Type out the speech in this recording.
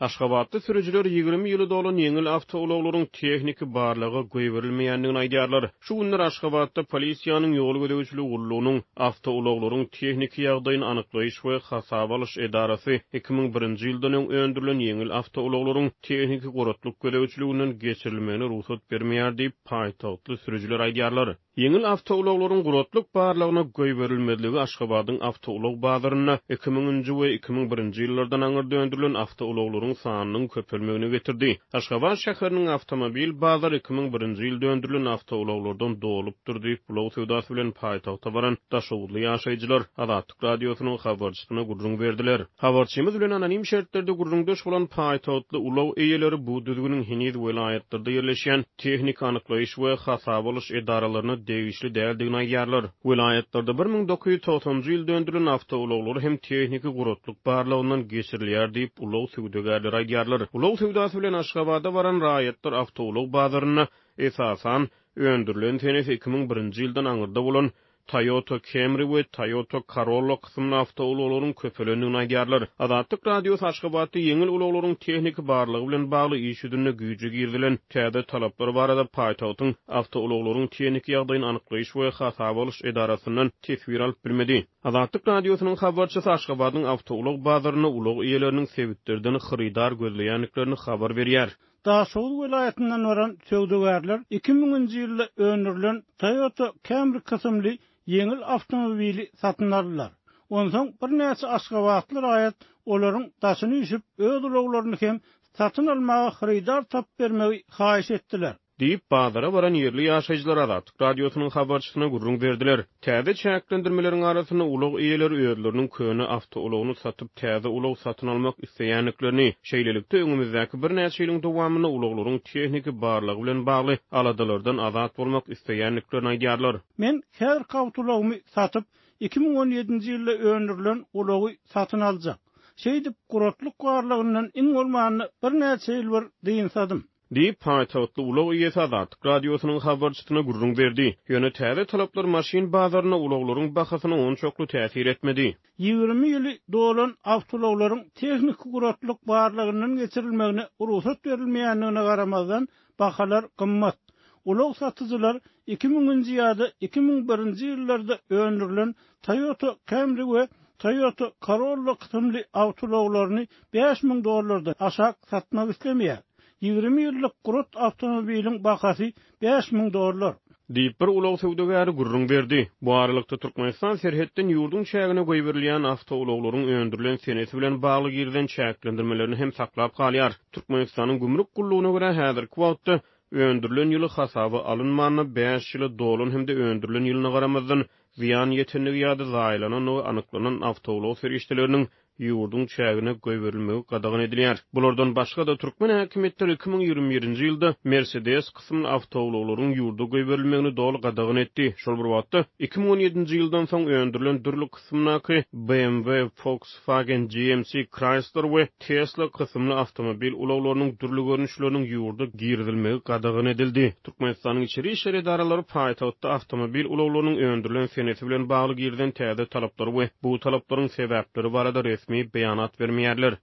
Aşgabatly sürüjiler 20 ýyly dolan ýeňil awtoulaglaryň tehniki barlaga goýberilmeýändigini aýdýarlar. Şu günler Aşgabatda polisiýanyň ýol gözegçiligi gullugynyň awtoulaglaryň tehniki ýagdaýyny anyklaýyş we hasaba alyş edarasy 2001-nji ýyldan öň öndürilen ýeňil awtoulaglaryň tehniki guratlyk gözegçiliginden geçirilmegine rugsat bermeýär diýip, paýtagtly sürüjiler aýdýarlar. Ýeňil awtoulaglaryň guratlyk barlagyna goýberilmezligi Aşgabadyň awtoulag bazarynda iki müňünji we 2001-nji ýyllardan aňyrda öndürilen awtoulaglaryň sanynyň köpelmegine getirdi. Aşgabat şäheriniň awtomobil bazary 2001-nji ýylda öndürilen awtoulaglardan dolupdyr diýip, ulag söwdasy bilen paýtagta baran daşoguzly ýaşaýjylar Azatlyk Radiosynyň habarçysyna gürrüň berdiler. Habarçymyz bilen anonim şertlerde gürrüňdeş bolan paýtagtly ulag eýeleri bu düzgüniň heniz welaýatlarda ýerleşýän tehniki anyklaýyş we hasaba alyş edaralaryna degişli däldigini aýdýarlar. Welaýatlarda 1990-njy ýylda öndürilen awtoulaglar hem tehniki guratlyk barlagyndan geçirilýär diýip, ulag söwdagärleri aýdýarlar. Ulag söwdasy bilen Aşgabada baran raýatlar awtoulag bazarynda, esasan, öndürilen senesi 2001-nji ýyldan aňyrda bolan Toyota Camry we Toyota Corolla kysymly awtoulaglaryň köpelendigini aýdýarlar. Azatlyk Radiosy Aşgabatda ýeňil ulaglaryň tehniki barlagy bilen bagly iş ýüzünde güýje girizilen täze talaplar barada paýtagtyň Awtoulaglaryň tehniki ýagdaýyny anyklaýyş we hasaba alyş edarasyndan teswir alyp bilmedi. Azatlyk Radiosynyň habarçysy Aşgabadyň awtoulag bazarynda ulag eýeleriniň sebitlerden hyrydar gözleýändiklerini habar berýär. Daşoguz welaýatyndan baran söwdagärler iki müňünji ýylda öndürilen Toyota Camry kysymly ýeňil awtomobili satyn aldylar. Onsoň birnäçe aşgabatly raýat olaryň daşyny üýşüp, öz ulaglaryny hem satyn almaga hyrydar tapyp bermegi haýyş etdiler. Diýip, bazara baran ýerli ýaşaýjylar Azatlyk Radiosynyň habarçysyna gürrüň berdiler. Täze çäklendirmeleriň arasynda ulag eýeleri özleriniň köne awtoulagyny satyp, täze ulag satyn almak isleýändiklerini, şeýlelikde, öňümizdäki birnäçe ýylyň dowamynda ulaglaryň tehniki barlagy bilen bagly aladalardan azat bolmak isleýändiklerini aýdýarlar. Men häzirki awtoulagymy satyp, 2017-nji ýylda öndürilen ulagy satyn aljak. Şeýdip, guratlyk barlagyndan iň bolmanda birnäçe ýyl bir dynsadym. Diýip, paýtagtly ulag eýesi Azatlyk Radiosynyň habarçysyna gürrüň berdi. Ýöne täze talaplar maşyn bazarynda ulaglaryň bahasyna onçakly täsir etmedi. 20 ýyly dolan awtoulaglaryň tehniki guratlyk barlagyndan geçirilmegine rugsat berilmeýändigine garamazdan, bahalar gymmat. Ulag satyjylar iki müňünji ýa-da 2001-nji ýyllarda öndürilen Toyota Camry we Toyota Corolla kysymly awtoulaglaryny 5000 dollardan aşak satmak islemeýär. 20 ýyllyk gurat awtomobiliň bahasy 5000 dollar. Diýip, bir ulag söwdagäri gürrüň berdi. Bu aralykda, Türkmenistan serhetden ýurduň çägine goýberilýän awtoulaglaryň öndürilen senesi bilen bagly girizen çäklendirmelerini hem saklap galýar. Türkmenistanyň Gümrük gullugyna görä, häzirki wagtda öndürilen ýyly hasaba alynmanda bäş ýyly dolan hem-de öndürilen ýylyna garamazdan zyýan ýetendigi ýa-da zaýalanandygy anyklanan awtoulag serişdeleriniň ýurduň çägine goýberilmegi gadagan edilýär. Bulardan başga-da, türkmen häkimiýetleri 2021-nji ýylda Mersedes kysymly awtoulaglaryň ýurda goýberilmegini doly gadagan etdi. Şol bir wagtda, 2017-nji ýyldan soň öndürilen dürli kysymdaky BMW, Volkswagen, GMC, Chrysler we Tesla kysymly awtomobil ulaglarynyň dürli görnüşleriniň ýurda girizilmegi gadagan edildi. Türkmenistanyň içeri işler edaralary paýtagtda awtomobil ulaglarynyň öndürilen senesi bilen bagly girizen täze talaplary we bu talaplaryň sebäpleri barada resmi beýanat bermeýärler.